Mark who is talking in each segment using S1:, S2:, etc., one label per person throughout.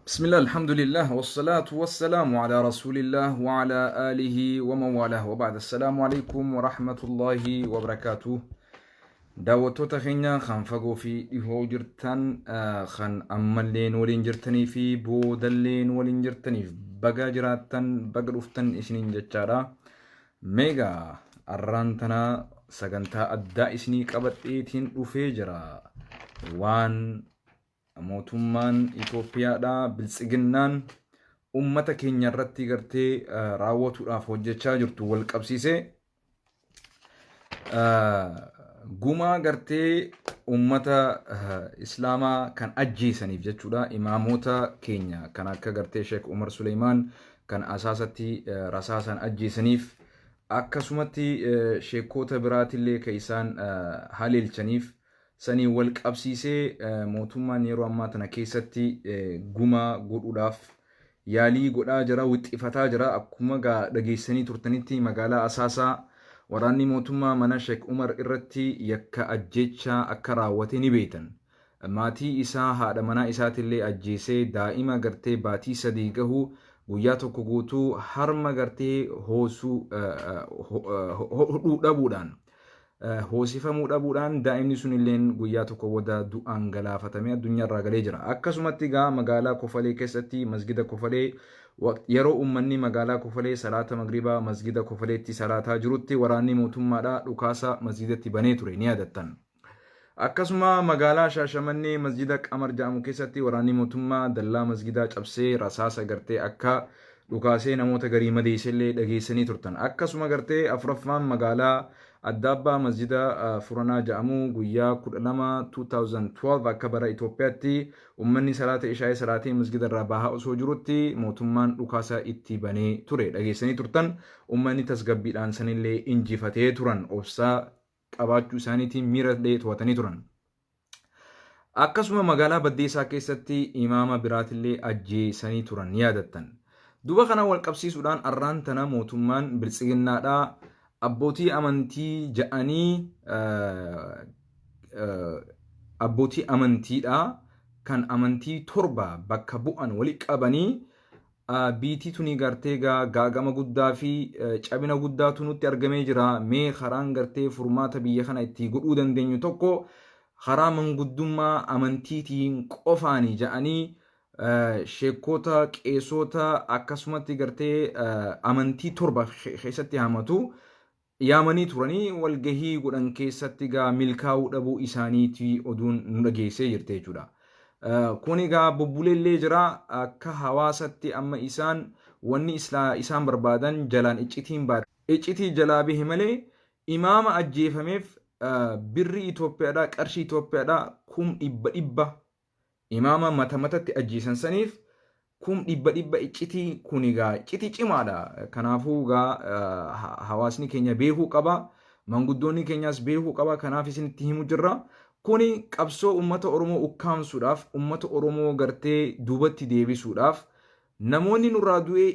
S1: Bismillah, alhamdulillah, wassalatu wassalamu ala rasulillah wa ala alihi wa man walah wa ba'da. Assalaamu alaikum wa rahmatullahi wa barakaatuh. Daawwattoota keenya kan fagoo fi dhihoo jirtan, kan ammallee nu waliin jirtanii fi boodallee nu waliin jirtaniif baga jiraattan, baga dhuftan isiniin jechaadha. Meegaa arraan tana sagantaa addaa isinii qabadheetiin dhufee jira. Waan mootummaan Itoophiyaadha biltsiginnaan ummata keenya irratti gartee raawwatuudhaaf hojjechaa jirtu wal qabsiisee, gumaa gartee ummata islaamaa kan ajjeesaniif jechuudha, imaamota keenya kan akka gartee Sheek Umar Suleymaan kan Asaasatti rasaasan ajjeesaniif, akkasumatti sheekota biraatillee kan isaan haleelchaniif sanii wal qabsiisee, mootummaan yeroo ammaa tana keessatti gumaa godhuudhaaf yaalii godhaa jira, wixxifataa jira. Akkuma dhageessanii turtanitti, magaalaa Asaasaa waraanni mootummaa mana Sheek Umar irratti yakka ajjechaa akka raawwate ni beektan. Maatii isaa, haadha manaa isaatillee ajjeesee, daa'ima gartee baatii 3 gahu guyyaa tokko guutuu harma gartee hoosuu hodhuu dhabuudhaan, hoosifamuu dhabuudhaan, daa'imni sun illeen guyyaa tokko booda du'aan galaafatamee addunyaarraa galee jira. Akkasumatti egaa magaalaa Kofalee keessatti, masgida Kofalee, yeroo uummanni magaalaa Kofalee salaata magribaa masgida Kofaleetti salaataa jirutti, waraanni mootummaadhaa dhukaasa masgidatti banee ture, ni yaadattan. Akkasuma magaalaa Shaashamannee masjida Qamar jedhamu keessatti waraanni mootummaa dallaa masgidaa cabsee rasaasa gartee akka dhukaasee namoota garii madeessellee dhageessanii turtan. Akkasuma gartee afuraffaan magaalaa Addaabbaa masjida Furanaa jedhamu guyyaa 12 2012 akka bara Itoophiyaatti uummanni salaata ishaa'ee salaatee masgida irraa bahaa osoo jirutti mootummaan dhukaasa itti banee ture, dhageessanii turtan. Uummanni tasgabbiidhaan sanillee injifatee turan, obsaa qabaachuu isaaniitiin miira illee to'atanii turan. Akkasuma magaalaa Baddeessaa keessatti imaama biraatillee ajjeesanii turan, ni yaadattan. Duba kana wal qabsiisuudhaan arraan tana mootummaan biltsiginnaadhaa abbootii amantii ja'anii, abbootii amantiidhaa kan amantii torba bakka bu'an wali qabanii, biitii tuni gartee gaagama guddaa fi cabina guddaatu nutti argamee jira. Mee karaan gartee furmaata biyya kana itti godhuu dandeenyu tokko karaa manguddummaa amantiitiin qofaani ja'anii, sheekota, qeesota, akkasumatti gartee amantii torba keessatti hamatu yaamanii turanii. Walgahii godhan keessatti gaa milkaa'uu dhabuu isaaniitii oduun nu dhageessee jirte jechuudha. Kun egaa bubbuleellee jira. Akka hawaasatti amma isaan wanni isaan barbaadan jalaan iccitiin baate. Iccitii jalaa bahe malee imaama ajjeefameef birri Itoophiyaadhaa, qarshii Itoophiyaadhaa 100,000, imaama mata matatti ajjeesan saniif 100,000. Iccitii kun egaa iccitii cimaadha. Kanaafuu egaa hawaasni keenya beekuu qaba. Manguddoonni keenyas beekuu qaba. Kanaaf isinitti himu jirra. Kuni qabsoo uummata Oromoo ukkaamsuudhaaf, uummata Oromoo gartee duubatti deebisuudhaaf, namoonni nurraa du'ee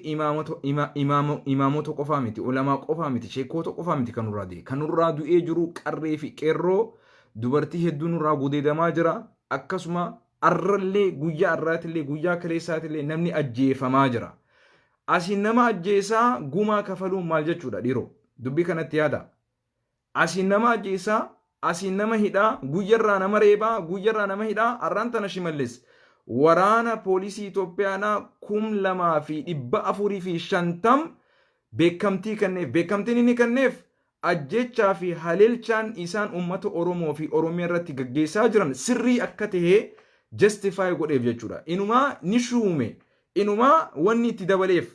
S1: imaamota qofaa miti, ulamaa qofaa miti, sheekota qofaa miti kan nurraa du'e. Kan nurraa du'ee jiru qarree fi qeerroo, dubartii hedduu nurraa gudeedamaa jira. Akkasuma arrallee, guyyaa arraatillee, guyyaa kaleessaatillee namni ajjeefamaa jira. Asiin nama ajjeesaa gumaa kafaluun maal jechuudha, dhiiroo? Dubbii kanatti yaada. Asiin nama ajjeesaa, asiin nama hidhaa, guyyarraa nama reebaa, guyyarraa nama hidhaa. Arraan tana Shimallis waraana poolisii Itoophiyaadhaa 2450 beekamtii kenneef. Beekamtiin inni kenneef ajjechaa fi haleelchaan isaan uummata Oromoo fi Oromiyaa irratti gaggeessaa jiran sirrii akka ta'e justify godheef jechuudha. Inumaa ni shuume. Inumaa wanni itti dabaleef,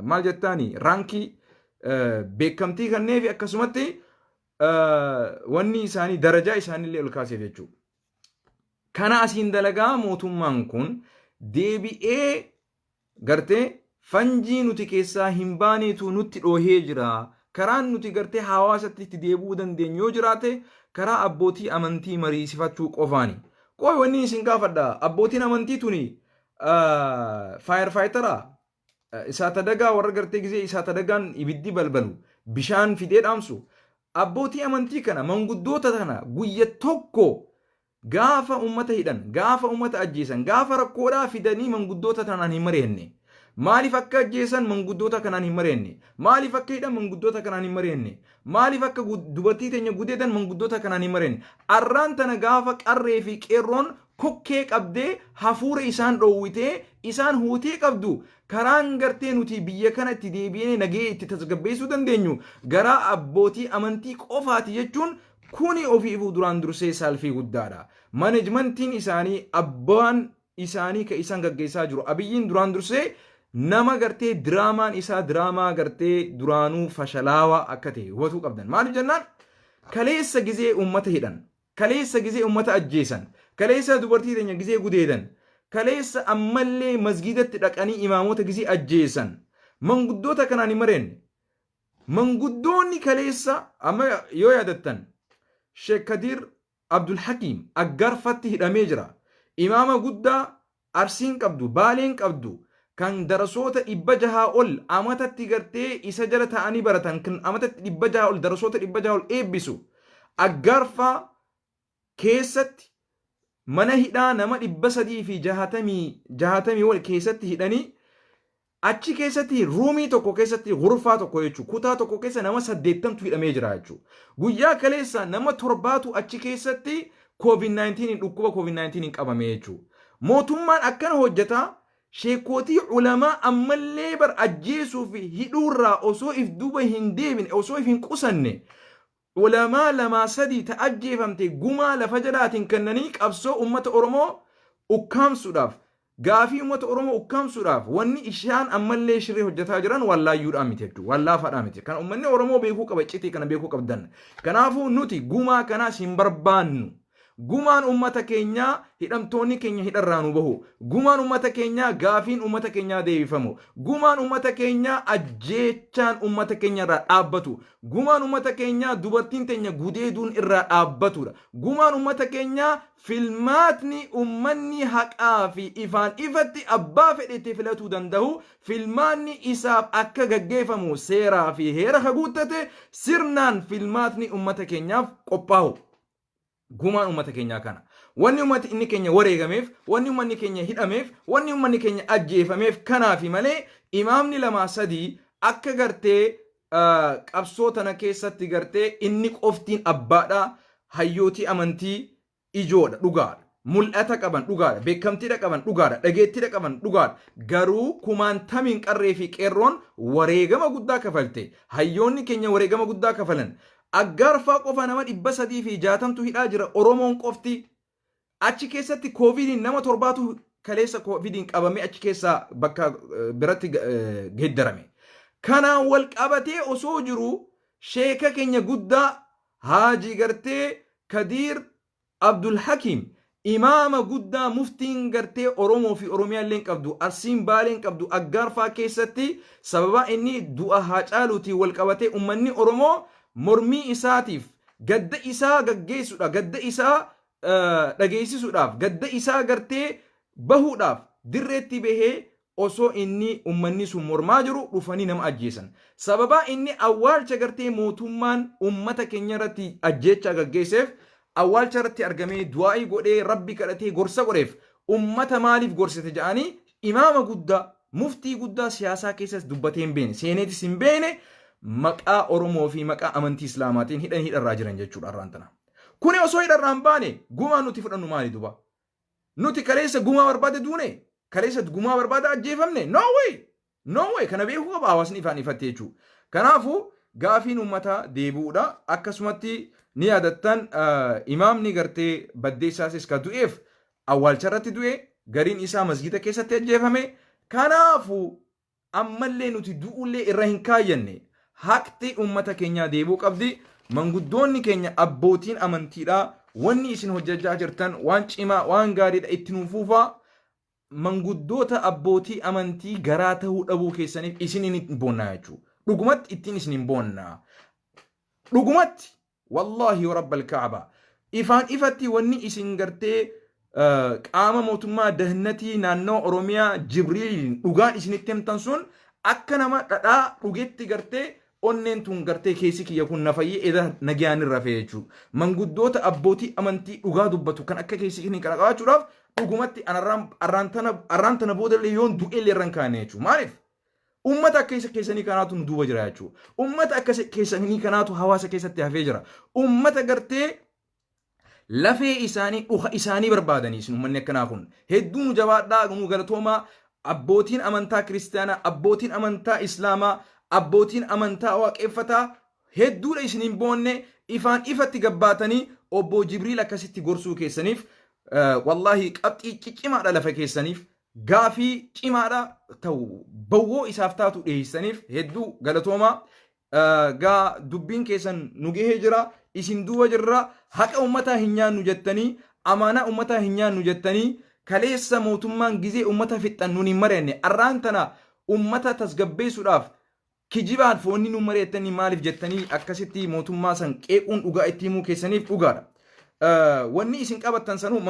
S1: maal jettaani, rankii beekamtii kenneef, akkasumatti wanni isaanii darajaa isaaniillee ol kaaseef jechuudha. Kana asiin dalagaa mootummaan kun deebi'ee gartee fanjii nuti keessaa hin baaneetu nutti dhoohee jira. Karaan nuti gartee hawaasatti itti deebi'uu dandeenyu yoo jiraate karaa abbootii amantii mariisifachuu qofaani. Qoy, wanni isin gaafadha, abbootiin amantii tuni fire fighter, isaa tadagaa, warra gartee gizee isaa tadagaan ibiddi balbalu bishaan fidee dhaamsu? Abbootii amantii kana, manguddoota kana guyya tokko Gaafa ummata hidhan, gaafa ummata ajjeesan, gaafa rakkoodhaa fidanii manguddoota tanaan hin mari'anne. Maaliif akka ajjeesan manguddoota kanaan hin mari'anne? Maaliif akka hidhan manguddoota kanaan hin mari'anne? Maaliif akka dubartii teenya gudeedan manguddoota kanaan hin mari'anne? Arraan tana gaafa qarree fi qeerroon kokkee qabdee hafuura isaan dhoowwitee isaan huutee qabdu, karaan gartee nuti biyya kana itti deebiinee nagee itti tasgabbeessuu dandeenyu garaa abbootii amantii qofaati jechuun kuni ofiifuu duraan dursee saalfii guddaadha. Maneejmentiin isaanii, abbaan isaanii ka isaan gaggeessaa jiru Abiyyiin, duraan dursee nama gartee diraamaan isaa diraamaa gartee duraanuu fashalaawaa akka ta'e hubatuu qabdan. Maaliif jennaan, kaleessa gizee uummata hidhan, kaleessa gizee uummata ajjeesan, kaleessa dubartii teenya gizee gudeedan, kaleessa ammallee masgiidatti dhaqanii imaamota gizee ajjeesan manguddoota kanaan hin mari'anne. Manguddoonni kaleessa amma yoo yaadattan, Sheek Kadir Abdul Hakiim Aggaarfatti hidhamee jira. Imaama guddaa Arsiin qabdu, Baaleen qabdu, kan darasoota 600 ol amatatti gartee isa jala ta'anii baratan, kan amatatti 600 ol darasoota 600 ol eebbisu. Aggaarfaa keessatti mana hidhaa nama 360 wal keessatti hidhanii, achi keessatti ruumii tokko keessatti, gurfaa tokko jechuudha, kutaa tokko keessa nama 80tu hidhamee jira jechuudha. Guyyaa kaleessa nama torbaatu achi keessatti COVID-19, dhukkuba COVID-19 qabame jechuudha. Mootummaan akkana hojjetaa, sheekootii ulamaa ammallee bar ajjeesuu fi hidhuurraa osoo if duuba hin deebine, osoo if hin qusanne, ulamaa lamaa sadii ta ajjeefamte gumaa lafa jalaatiin kennanii qabsoo uummata Oromoo ukkaamsuudhaaf, gaafii uummata Oromoo ukkaamsuudhaaf wanni isaan ammallee shirrii hojjetaa jiran waan laayyuudhaa miti jechuudha. Waan laafaadhaa miti. Kan uummanni Oromoo beekuu qaba, iccitii kana beekuu qabdan. Kanaafuu nuti gumaa kanaas hin barbaannu. Gumaan uummata keenyaa hidhamtoonni keenya hidharraa nu bahu. Gumaan uummata keenyaa gaafiin uummata keenyaa deebifamu. Gumaan uummata keenyaa ajjeechaan uummata keenya irraa dhaabbatu. Gumaan uummata keenyaa dubartiin teenya gudeeduun irraa dhaabbatudha. Gumaan uummata keenyaa filmaatni uummanni haqaa fi ifaan ifatti abbaa fedhetti filatuu danda'u, filmaanni isaaf akka gaggeeffamu, seeraa fi heera haguuttate sirnaan filmaatni uummata keenyaaf qophaa'u. Gumaan uummata keenyaa kana. Wanni uummati inni keenya wareegameef, wanni uummanni keenya hidhameef, wanni uummanni keenya ajjeefameef kanaafi malee, imaamni lamaa sadii akka gartee qabsoo tana keessatti gartee inni qoftiin abbaadha, hayyootii amantii ijoodha, dhugaadha. Mul'ata qaban, dhugaadha. Beekamtiidha qaban, dhugaadha. Dhageettiidha qaban, dhugaadha. Garuu kumaantamiin qarree fi qeerroon wareegama guddaa kafalte. Hayyoonni keenya wareegama guddaa kafalan. Aggaarfaa qofa nama 360tu hidhaa jira Oromoon qofti. Achi keessatti koovidiin nama torbaatu kaleessa koovidiin qabamee achi keessaa bakka biratti geeddarame. Kanaan wal qabatee osoo jiru, sheeka keenya guddaa Haajii gartee Kadiir Abdul Hakiim, imaama guddaa muftiin gartee Oromoo fi Oromiyaa illee qabdu, Arsiin Baaleen qabdu, Aggaarfaa keessatti sababa inni du'a Haacaaluutiin wal qabatee uummanni Oromoo mormii isaatiif gadda isaa gaggeessuudha, gadda isaa dhageessisuudhaaf, gadda isaa gartee bahuudhaaf dirreetti bahee osoo inni uummanni sun mormaa jiru dhufanii nama ajjeesan. Sababa inni awwaalcha gartee mootummaan uummata keenya irratti ajjeechaa gaggeesseef awwaalcha irratti argamee du'aa'ii godhee rabbi kadhatee gorsa godheef, uummata maaliif gorsite jedhanii imaama guddaa, muftii guddaa siyaasaa keessas dubbatee hin beene, seeneetis hin beene, maqaa Oromoo fi maqaa amantii Islaamaatiin hidhan hidharraa jiran jechuudha har'aan tana. Kuni osoo hidharraa hin baane gumaa nuti fudhannu maali duba? Nuti kaleessa gumaa barbaade duune? Kaleessa gumaa barbaada ajjeefamne? No way! No way! Kana beekuu qaba hawaasni ifaan ifatti jechuudha. Kanaafuu gaafiin uummataa deebi'uudha. Akkasumatti ni yaadattan, imaamni gartee baddeessaasis ka du'eef awwaalcha irratti du'e, gariin isaa masgiida keessatti ajjeefame. Kanaafuu ammallee nuti du'ullee irra hin kaayyanne, haqti uummata keenyaa deebi'uu qabdi. Manguddoonni keenya abbootiin amantiidha. Wanni isin hojjechaa jirtan waan cimaa, waan gaariidha, itti nuuf fufaa. Manguddoota abbootii amantii garaa ta'uu dhabuu keessaniif isin hin boonnaa jechuudha. Dhugumatti ittiin isin hin boonnaa. Dhugumatti wallaahi wa rabbal kaaba. Ifaan ifatti wanni isin gartee qaama mootummaa dahannatii naannoo Oromiyaa Jibriiliin dhugaan isinitti himtan sun akka nama dhadhaa dhugetti gartee onneen tun gartee keessi kiyya kun na fayyee eda nagayaan irra rafee jechuudha. Manguddoota abbootii amantii dhugaa dubbatu kan akka keessi kiyya kana qabaachuudhaaf dhugumatti arraan tana boodallee yoon du'ellee irra hin kaane jechuudha. Maaliif? Ummata akka isa keessanii kanaatu nu duuba jira jechuudha. Ummata akka keessanii kanaatu hawaasa keessatti hafee jira. Ummata gartee lafee isaanii dhuka isaanii barbaadanii isin ummanni akkanaa kun hedduu nu jabaadhaa, nu galatoomaa. Abbootiin amantaa kiristaanaa, abbootiin amantaa islaamaa, abbootiin amantaa waaqeffataa hedduudha isiniin boonne. Ifaan ifatti gabbaatanii obbo Jibriil akkasitti gorsuu keessaniif, wallaahi qabxii ciccimaadha lafa keessaniif, gaafii cimaadha ta'u bawwoo isaaf taatu dhiyeessaniif hedduu galatoomaa. Gaa dubbiin keessan nu gahee jira, isin duuba jirra. Haqa ummataa hin nyaannu jettanii, amaanaa ummataa hin nyaannu jettanii, kaleessa mootummaan gizee ummata fixxan nuun hin mari'anne, arraan tana ummata tasgabbeessuudhaaf kijibaan foonni nu mari'attanii maaliif jettanii akkasitti mootummaa san qeequun dhugaa itti himuu keessaniif dhugaadha. Wanni isin qabattan sanuu,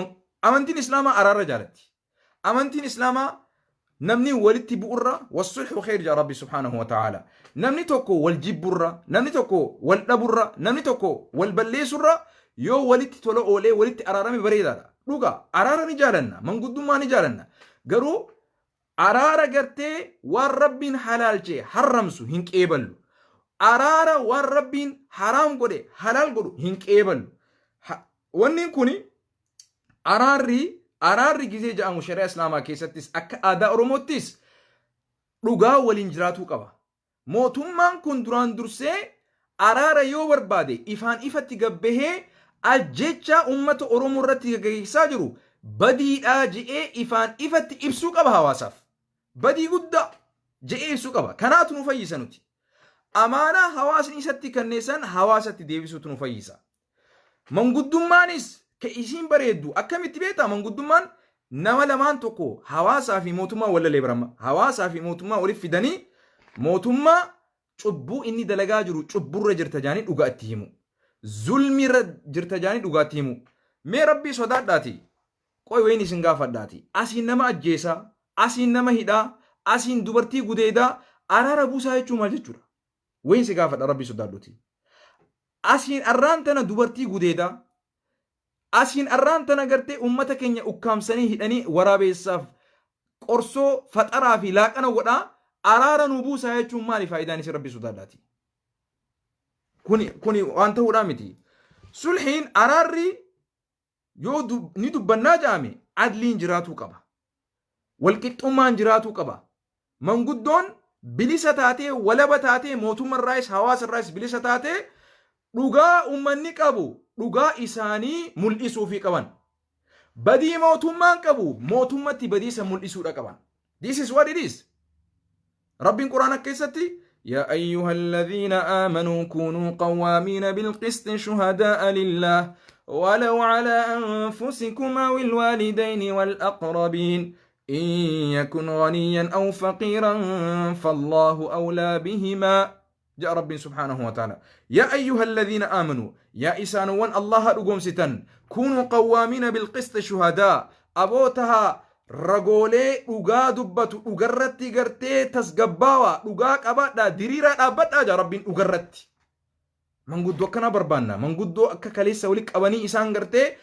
S1: amantiin islaamaa araara jaalatti. Amantiin islaamaa namni walitti bu'urra "والصلح خير" jaa Rabbi سبحانه وتعالى. Namni tokko wal jibburra, namni tokko wal dhaburra, namni tokko wal balleessurra yoo walitti tola oolee walitti araarame bareedaadha. Dhugaa araara ni jaalanna, manguddummaa ni jaalanna. Garuu araara gartee waan Rabbiin halaalche harramsu hin qeeballu. Araara waan Rabbiin haraam godhe halaal godhu hin qeeballu. Wanni kuni araarri gizee jedhamu shari'a islaamaa keessattis akka aadaa Oromoottis dhugaa waliin jiraatuu qaba. Mootummaan kun duraan dursee araara yoo barbaade ifaan ifatti gabbahee ajjecha uummata Oromoo irratti gaggeessaa jiru badiidhaa je'ee ifaan ifatti ibsuu qaba hawaasaaf. Badii guddaa je'ee ibsuu qaba. Kanaatu nu fayyisa nuti. Amaanaa hawaasni isatti kenneessan hawaasatti deebisuutu nu fayyisa. Manguddummaanis ka isiin bareeddu akkamitti beektaa? Manguddummaan nama lamaan tokko hawaasaa fi mootummaa walalee birama. Hawaasaa fi mootummaa walitti fidanii mootummaa cubbuu inni dalagaa jiru cubburra jirta jaanii dhugaa itti himu. Zulmiirra jirta jaanii dhugaa itti himu. Mee Rabbii sodaadhaati. Qoy, wayin isin gaafadhaati. Asiin nama ajjeesaa, asiin nama hidhaa, asiin dubartii gudeedaa araara buusaa jechuun maal jechuudha? Wayin si gaafadha, Rabbii sodaadhuti. Asiin arraan tana dubartii gudeedaa, asiin arraan tana gartee uummata keenya ukkaamsanii hidhanii waraabeessaaf qorsoo faxaraa fi laaqana godhaa araara nu buusaa jechuun maali faayidaan isin? Rabbii sodaadhaati? Kuni waan ta'uudhaa miti. Sulhiin araarri yoo ni dubbannaa jedhame adliin jiraatuu qaba. Walqixxummaan jiraatuu qaba. Manguddoon bilisa taatee, walaba taatee, mootummaarraayis hawaasarraayis bilisa taatee dhugaa uummanni qabu dhugaa isaanii mul'isuufii qaban. Badii mootummaan qabu mootummatti badiisa mul'isuudha qaban. This is what it is. Rabbiin Quraana keessatti "يا أيها الذين آمنوا كونوا قوامين بالقسط شهداء لله ولو على أنفسكم أو الوالدين والأقربين إن يكن غنيا أو فقيرا فالله أولى بهما" جاء ربي سبحانه وتعالى. يا أيها الذين آمنوا، يا إسانوان الله رقومستن، كونوا قوامين بالقسط شهداء، أبوتها ragoolee dhugaa dubbatu dhugarratti gartee tasgabbaawaa dhugaa qabaadhaa, diriiraa dhaabbadhaa jaa Rabbiin dhugarratti. Manguddoo akkanaa barbaanna. Manguddoo akka kaleessa walitti qabanii isaan gartee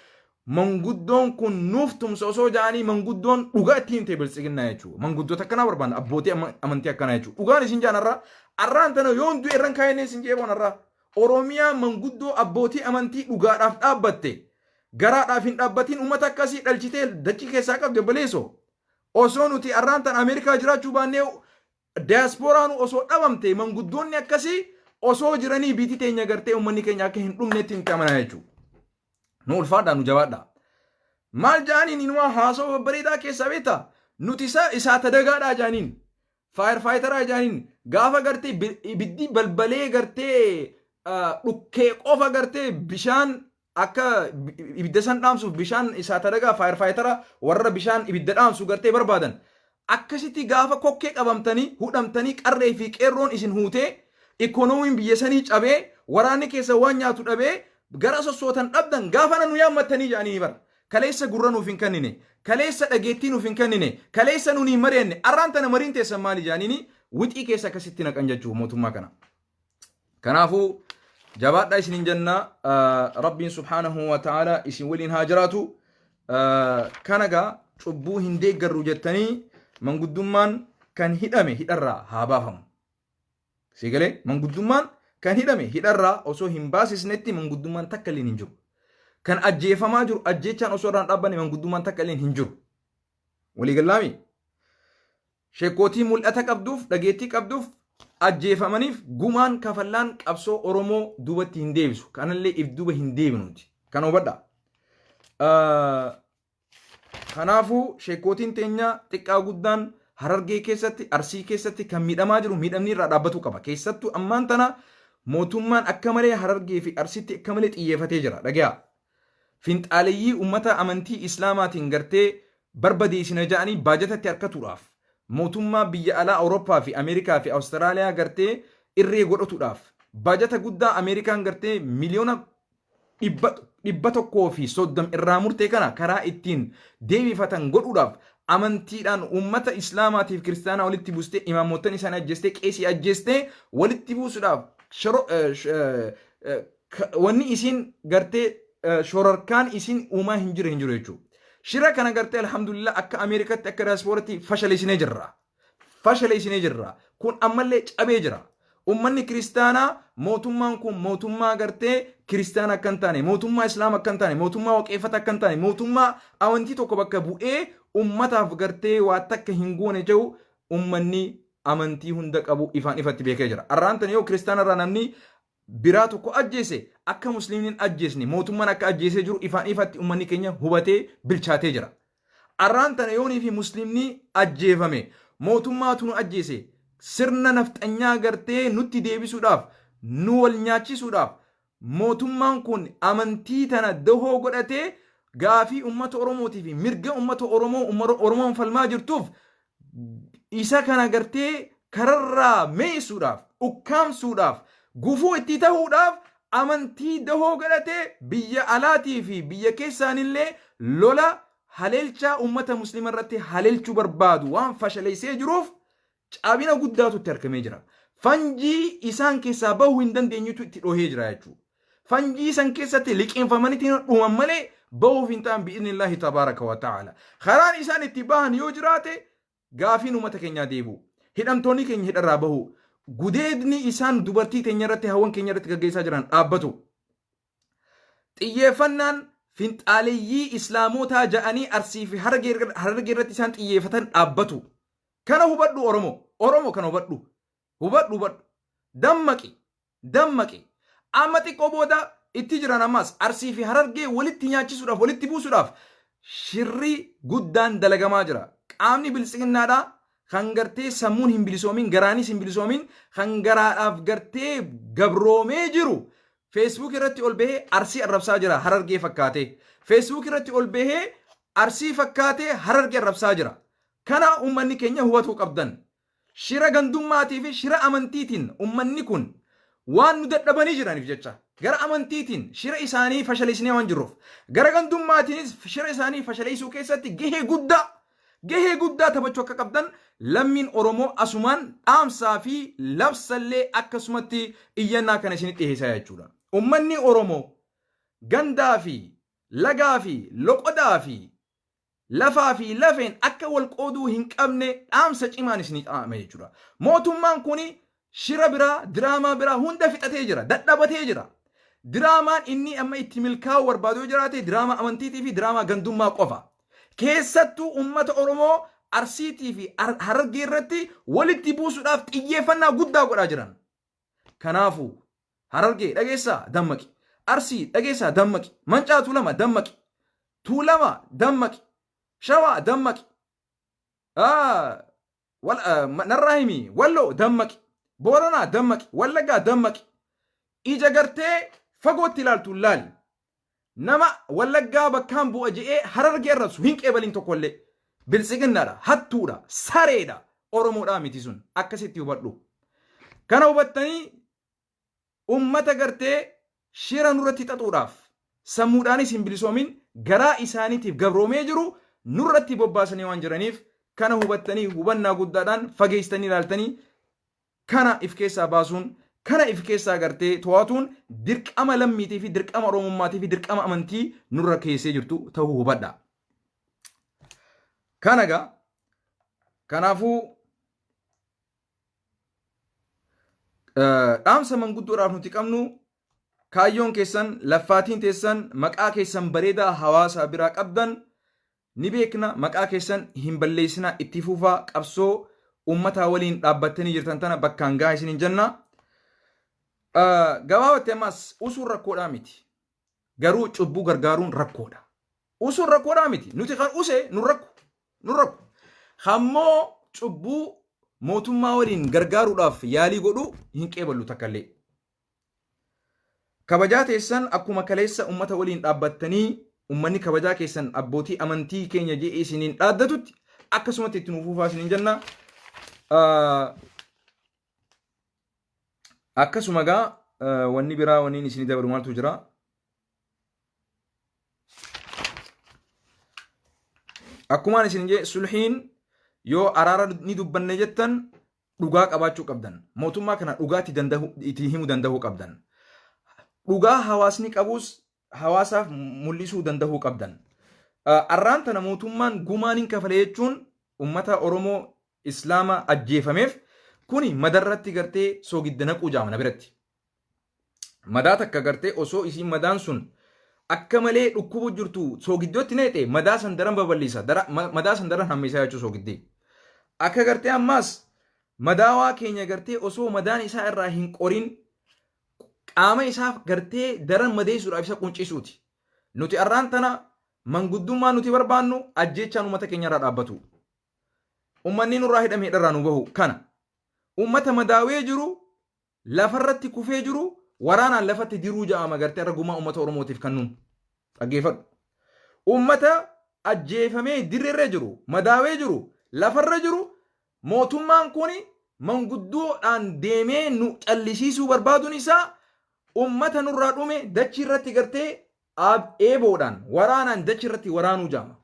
S1: manguddoon kun nuuf tumsa osoo ja'anii manguddoon dhugaa ittiin ta'e biltsiginnaa jechuudha. Manguddoota akkanaa barbaanna, abbootii amantii akkanaa jechuudha. Dhugaan isin jaan har'a arraan tana yoon du'e irran kaayinee isin jeeboon har'a. Oromiyaa manguddoo abbootii amantii dhugaadhaaf dhaabbatte, garaadhaaf hin dhaabbatiin, uummata akkasii dhalchitee dachii keessaa qabde obboleessoo. Osoo nuti arraan tan Ameerikaa jiraachuu baannee, diyaasporaan osoo dhabamte, manguddoonni akkasii osoo jiranii biitii teenya gartee uummanni keenya akka hin dhumnetti hin amanaa jechuudha. Nu ulfaadhaa, nu jabaadhaa. Maal jaaniin inumaa haasawaa babbareedaa keessaa beektaa? Nuti isa isaa tadagaadhaa jaaniin. Fire fighteraa jaaniin. Gaafa gartee ibiddi balbalee gartee dhukkee qofa gartee bishaan akka ibidda san dhaamsuuf bishaan isaa tadagaa fire fightera warra bishaan ibidda dhaamsu gartee barbaadan. Akkasitti gaafa kokkee qabamtanii hudhamtanii qarree fi qeerroon isin huutee, ikoonomiin biyya sanii cabee, waraanni keessa waan nyaatu dhabee gara sossootan dhabdan, gaafa nu yaammattanii jedhanii bara. Kaleessa gurra nuuf hin kennine, kaleessa dhageettii nuuf hin kennine, kaleessa nuun hin mari'anne, arraan tana mariin teessan maali jedhaniini wixii keessa akkasitti naqan jechuu mootummaa kana. Kanaafuu jabaadhaa isinin jenna, Rabbiin subhaanahu wa ta'ala isin waliin haa jiraatu. Kana gaa cubbuu hin deeggarru jettanii manguddummaan kan hidhame hidharraa haa baafamu. Siigalee manguddummaan kan hidhame hidharraa osoo hin baasisnetti manguddummaan takka illee hin jiru. Kan ajjeefamaa jiru ajjeechaan osoo irraa hin dhaabbanne manguddummaan takka illee hin jiru. Waliigalaami? Sheekkootii mul'ata qabduuf dhageettii qabduuf ajjeefamaniif gumaan kafallaan qabsoo Oromoo duubatti hin deebisu. Kanallee if duuba hin deebinuti. Kana hubadhaa. Kanaafuu sheekkootiin teenya xiqqaa guddaan Harargee keessatti, Arsii keessatti kan miidhamaa jiru miidhamni irraa dhaabbatuu qaba. Keessattuu ammaan tana mootummaan akka malee Harargee fi Arsiitti akka malee xiyyeeffatee jira. Dhagayaa. Finxaaleyyii ummata amantii Islaamaatiin gartee barbadeessina ja'anii baajatatti harkatuudhaaf mootummaa biyya alaa Awurooppaa fi Ameerikaa fi Awustiraaliyaa gartee irree godhatuudhaaf baajata guddaa Ameerikaan gartee miliyoona 130 irraa murtee kana karaa ittiin deebifatan godhuudhaaf amantiidhaan uummata Islaamaatiif kiristaanaa walitti buustee, imaamottan isaanii ajjeestee, qeesii ajjeestee walitti buusuudhaaf wanni isiin gartee shororkaan isiin uumaa hin jiru hin jiru jechuudha. Shira kana gartee alhamdulillah akka Ameerikaatti akka diyaaspooratti fashaleessinee jirra. Fashaleessinee jirra. Kun ammallee cabee jira. Ummanni kiristaanaa mootummaan kun mootummaa gartee kiristaana akka hin taane, mootummaa islaama akka hin taane, mootummaa waqeeffata akka hin taane, mootummaa amantii tokko bakka bu'ee ummataaf gartee waa takka hin goone jedhu ummanni amantii hunda qabu ifaan ifatti beekee jira. Arraan tana yoo kiristaana irraa namni biraa tokko ajjeese akka musliimni hin ajjeesne mootummaan akka ajjeesee jiru ifaan ifatti ummanni keenya hubatee bilchaatee jira. Arraan tana yoonii fi musliimni ajjeefame mootummaatu nu ajjeese, sirna nafxanyaa gartee nutti deebisuudhaaf, nu wal nyaachisuudhaaf mootummaan kun amantii tana dahoo godhatee gaafii ummata Oromootii fi mirga ummata Oromoo Oromoon falmaa jirtuuf isa kana gartee kararraa meeysuudhaaf, ukkaamsuudhaaf, gufuu itti tahuudhaaf amantii dahoo godhatee biyya alaatii fi biyya keessaanillee lola haleelchaa ummata muslima irratti haleelchuu barbaadu waan fashaleessee jiruuf cabina guddaatu itti argamee jira. Fanjii isaan keessaa bahuu hin dandeenyetu itti dhohee jira jechuudha. Fanjii san keessatti liqinfamanitti dhuman malee bahuuf hin ta'an bi'idhnillaahi tabaaraka wa ta'ala. Karaan isaan itti bahan yoo jiraate gaafiin uummata keenyaa deebi'u. Hidhamtoonni keenya hidharraa bahu. Gudeedni isaan dubartii teenya irratti, hawwan keenya irratti gaggeessaa jiran dhaabbatu. Xiyyeeffannaan finxaaleyyii islaamotaa ja'anii Arsii fi Harargee irratti isaan xiyyeeffatan dhaabbatu. Kana hubadhu Oromoo. Oromoo kana hubadhu. Hubadhu hubadhu. Dammaqi. Dammaqi. Amma xiqqoo booda itti jiran ammas Arsii fi Harargee walitti nyaachisuudhaaf, walitti buusuudhaaf shirri guddaan dalagamaa jira. Qaamni biltsiginnaadhaa kan gartee sammuun hin bilisoomin, garaanis hin bilisoomin, kan garaadhaaf gartee gabroomee jiru Facebook irratti ol bahee Arsii arrabsaa jira Harargee fakkaatee. Facebook irratti ol bahee Arsii fakkaatee Harargee arrabsaa jira. Kana uummanni keenya hubatuu qabdan. Shira gandummaatii fi shira amantiitiin ummanni kun waan nu dadhabanii jiraniif jecha gara amantiitiin shira isaanii fashaleessinee waan jirruuf gara gandummaatiinis shira isaanii fashaleessuu keessatti gahee guddaa taphachuu akka qabdan lammiin Oromoo asumaan dhaamsaa fi labsallee akkasumatti iyyannaa kana isinitti dhiheessaa jechuudha. Ummanni Oromoo gandaa fi lagaa fi loqodaa fi lafaa fi lafeen akka wal qooduu hin qabne dhaamsa cimaan isinii dhaame jechuudha. Mootummaan kun shira biraa, diraamaa biraa hunda fixatee jira, dadhabatee jira. Diraamaan inni amma itti milkaa'uu barbaadu yoo jiraate diraamaa amantiitii fi diraamaa gandummaa qofa. Keessattuu uummata Oromoo Arsiitii fi Harargee irratti walitti buusuudhaaf xiyyeeffannaa guddaa godhaa jiran. Kanaafuu Harargee dhageessaa dammaqi. Arsii dhageessaa dammaqi. Mancaa Tuulama dammaqi. Tuulama dammaqi. Shawaa dammaqi. Narraa himi. Walloo dammaqi. Booranaa dammaqi. Wallaggaa dammaqi. Ija gartee fagootti ilaaltu laali. Nama Wallaggaa bakkaan bu'a je'ee Harargee arrabsu hin qeebalin tokkollee. Biltsiginnaadha, hattuudha, sareedha, Oromoodhaa miti sun. Akkasitti hubadhu. Kana hubattanii ummata gartee shira nurratti xaxuudhaaf sammuudhaanis hin bilisoomin garaa isaaniitiif gabroomee jiru nurratti bobbaasanii waan jiraniif kana hubattanii hubannaa guddaadhaan fageessitanii ilaaltanii kana if keessaa baasuun Kana if keessaa gartee to'atuun dirqama lammiitii fi dirqama Oromummaatii fi dirqama amantii nurra keessee jirtu ta'uu hubadha. Kana egaa kanaafuu dhaamsa manguddoodhaaf nuti qabnu kaayyoon keessan laffaatiin teessan maqaa keessan bareedaa hawaasa biraa qabdan ni beekna maqaa keessan hin balleessinaa itti fufaa qabsoo ummataa waliin dhaabbattanii jirtan tana bakkaan gahaa isiniin jenna. Gabaabatti ammas usuun rakkoodhaa miti. Garuu cubbuu gargaaruun rakkoodha. Usuun rakkoodhaa miti. Nuti kan use nu rakku. Nu rakku. Hammoo cubbuu mootummaa waliin gargaaruudhaaf yaalii godhu hin qeeballu takkallee. Kabajaa teessan akkuma kaleessa ummata waliin dhaabbattanii ummanni kabajaa keessan abbootii amantii keenya je'ee isiniin dhaaddatutti akkasumatti itti nuuf fufaa isiniin jenna. Akkasuma egaa wanni biraa wanni isinii dabalu maaltu jira? Akkumaan isin jee sulhiin yoo araara ni dubbanne jettan dhugaa qabaachuu qabdan. Mootummaa kana dhugaa itti danda'u itti himuu danda'uu qabdan. Dhugaa hawaasni qabus hawaasaaf mul'isuu danda'uu qabdan. Arraan tana mootummaan gumaan hin kafale jechuun ummata Oromoo Islaama ajjeefameef kuni madarratti gartee soogidda naquu jaama na biratti. Madaa takka gartee osoo isiin madaan sun akka malee dhukkubu jirtu soogiddootti neexe madaa san daran babal'isa madaa san daran hammeessa jechuu soogiddee. Akka gartee ammaas madaawaa keenya gartee osoo madaan isaa irraa hin qorin qaama isaaf gartee daran madeessuudhaaf isa quncisuuti. Nuti arraan tana manguddummaa nuti barbaannu ajjeechaan uummata keenya irraa dhaabbatu. Uummanni nurraa hidhame hidharraa nu bahu kana. Uummata madaawee jiru lafarratti kufee jiru waraanaan lafatti diruu ja'ama gartee har'a gumaa uummata Oromootiif kennuun. Dhaggeeffadhu. Uummata ajjeefamee dirreerra jiru, madaawee jiru, lafarra jiru mootummaan kun manguddoodhaan deemee nu callisiisuu barbaaduun isaa uummata nurraa dhume dachii irratti gartee eeboodhaan waraanaan dachii irratti waraanuu jaama.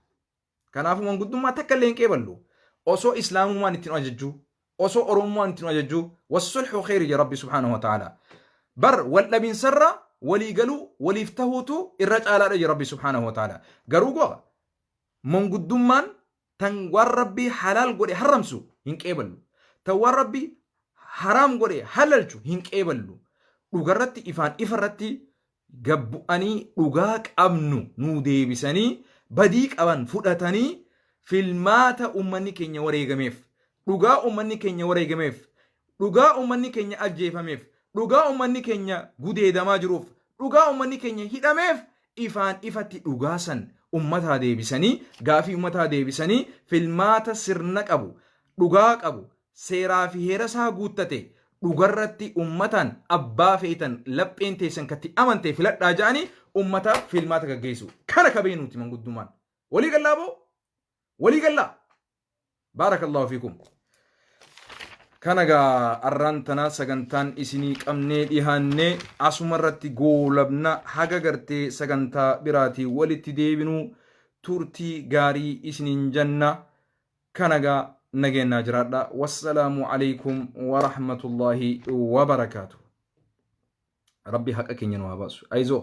S1: Kanaafuu manguddummaa takka illee hin qeeballu. Osoo Islaamummaan itti nu ajajjuu, osoo Oromummaan itti nu ajajjuu, wassulhu kheyri jedha Rabbi subhaanahu wa ta'ala. Bar wal dhabinsarra walii galuu waliif tahuutu irra caalaadha jedha Rabbi subhaanahu wa ta'ala. Garuu go'a manguddummaan tan waan Rabbi halaal godhe haramsu hin qeeballu. Tan waan Rabbi haraam godhe halalchu hin qeeballu. Dhugarratti ifaan ifarratti gad bu'anii dhugaa qabnu nuu deebisanii badii qaban fudhatanii filmaata ummanni keenya wareegameef dhugaa ummanni keenya wareegameef dhugaa ummanni keenya ajjeefameef dhugaa ummanni keenya gudeedamaa jiruuf dhugaa ummanni keenya hidhameef ifaan ifatti dhugaa san ummataa deebisanii gaafii ummataa deebisanii filmaata sirna qabu dhugaa qabu seeraa fi heera isaa guuttate dhugarratti ummataan abbaa feetan lapheen teessan katti amante filadhaa ja'anii ummataaf filmaata gaggeessu. Kana ka beenuuti manguddummaan. Walii gallaa boo? Walii gallaa? Baarakallahu fiikum. Kana gaa arraan tana sagantaan isinii qabnee dhihaannee asumarratti goolabna haga gartee sagantaa biraatii walitti deebinuu turtii gaarii isiniin janna. Kana gaa nageenyaa jiraadha. Wassalaamu alaikum warahmatullaahi wabarakaatu. Rabbi haqa keenya nu haa baasu. Ayizoo.